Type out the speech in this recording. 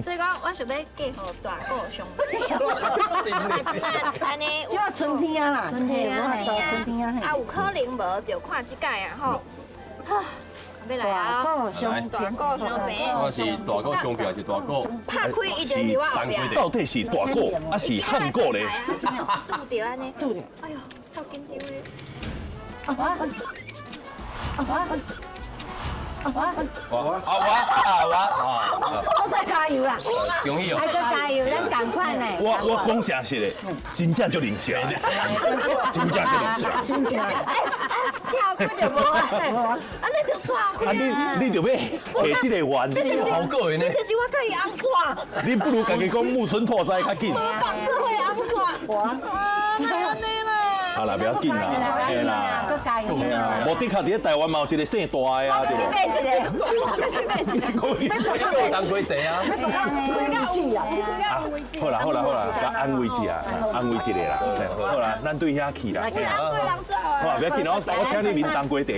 所以講我想欲嫁予大鼓上平。啊，按呢這春天啊啦，春天啊，春天啊，啊，有可能無就看這屆啊吼。欲來啊！大鼓相大鼓相平，我是大鼓相平，還是大鼓？拍開伊就佇我後壁。到底是大鼓還是漢鼓咧？拄著按呢，拄著。哎喲，好緊張的。啊啊啊我啊我啊我啊！我再加油啦！恭喜哦！還閣加油，咱仝款呢。我講誠實的，真正足靈性，真正足靈性。真正。這開就無啊，按呢就煞開啊你你著欲下這個願，這就是好過癮呢這就是我佮伊紅線。你不如家己講木村拓哉較緊。無綁這會紅線。啊，哪按呢啦？好啦，不要緊啦，嘿啦，閣加油。嘿啊，無的確佇咧台灣嘛有一個姓大的啊，對無？買一個，我去買一個。你當歸地啊？開到有啊，開到有位置。好啦好啦好啦，共安慰一下，安慰一下啦。好啦，咱對遐去啦。人對人走啊。好啦，不要緊，我請你啉當歸茶。